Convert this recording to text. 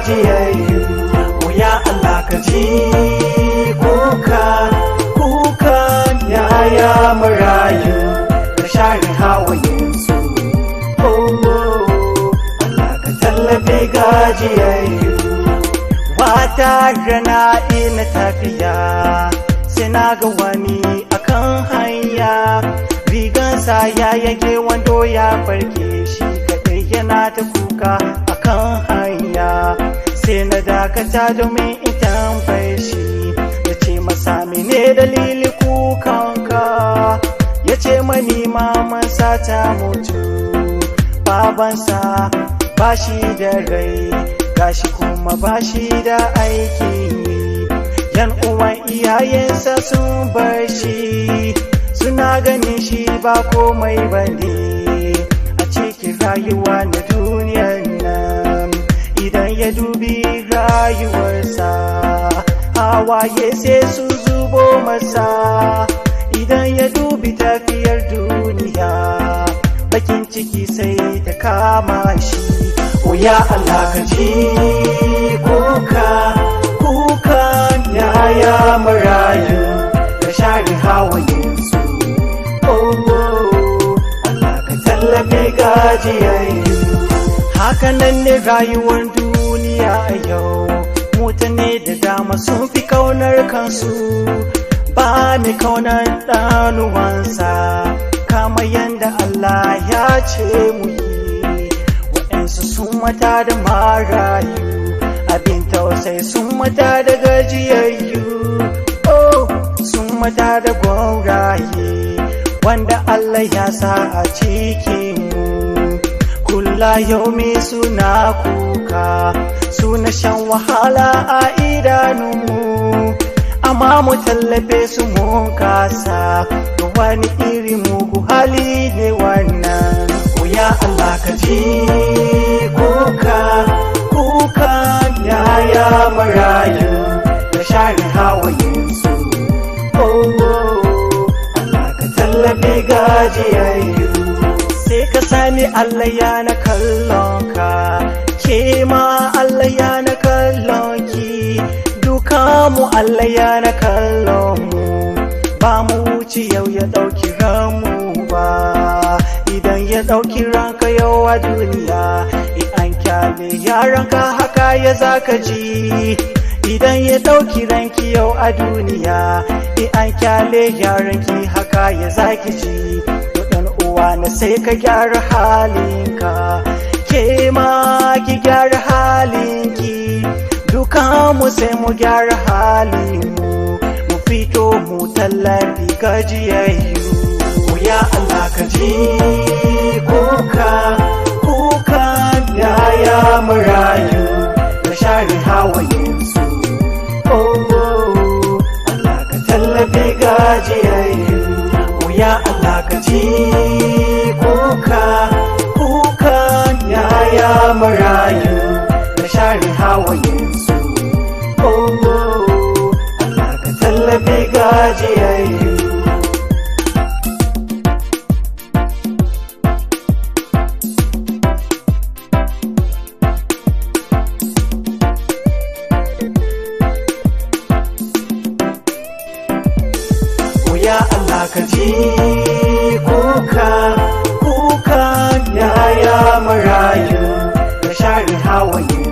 gajiyayyu. O ya Allah, ka ji kuka kukan yaya marayu, ka share hawayensu. Oh, oh, Allah ka tallafe gajiyayyu. Wata rana ina tafiya, sai na ga wani akan hanya, rigansa ya yage, wando ya farke, shi kaɗai yana ta kuka akan hanya. Sai na dakata domin in tambaye shi, ya ce masa, "Mene dalili kukanka?" Ya ce mani mamansa ta mutu, babansa ba shi da rai, gashi kuma ba shi da aikin yi. Yan uwan iyayensa sun bar shi, suna ganin shi ba komai ba ne a cikin rayuwa na duniyar nan. Idan ya dubi rayuwarsa, hawaye sai su zubo masa. Idan ya dubi tafiyar duniya, bakin ciki sai ta kama shi. O ya Allah, ka ji kuka kukan yaya marayu, ka share hawayensu. Oh, oh, Allah ka tallafe gajiyayyu. Hakanan ne rayuwar duniya a yau, mutane da dama sun fi kaunar kansu, ba mai kaunar ɗanuwansa kama yanda Allah ya ce mu yi. Waɗansu sun manta da marayu, abin tausayi, sun manta da gajiyayyu, oh, sun manta da gwauraye wanda Allah ya sa a cikinmu. Kulla yaumi suna kuka, suna shan wahala a idanunmu, amma mu tallafe su mun kasa. Da wani iri mugu hali ne wannan? O ya Allah, ka ji kuka kukan yaya marayu, ka share hawayensu. Oh, oh, Allah ka tallafe gajiyayyu. Sai ka sani Allah yana kallon ka, ke ma Allah yana kallon ki, duka mu Allah yana kallon mu. Ba mu wuce yau ya ɗauki ranmu ba. Idan ya ɗauki ranka yau a duniya, in an kyale yaranka haka, ya zaka ji? Idan ya ɗauki ranki yau a duniya, in an kyale yaranki haka, ya zaki ji? To ɗan uwa na, sai ka gyara halinka, ke ma ki gyara halinki, duka mu sai mu gyara halinmu, mu fito mu tallafi gajiyayyu. Ya Allah, ka ji kuka kukan yaya marayu, ka share hawayensu. Oh, oh, Allah ka tallafe gajiyayyu. Oh, ya Allah, ka ji kuka kukan yaya marayu, ka share hawayensu. Oh, oh, Allah ka tallafe gajiyayyu. Ya Allah, ka ji kuka kukan yaya marayu, ka share hawaye.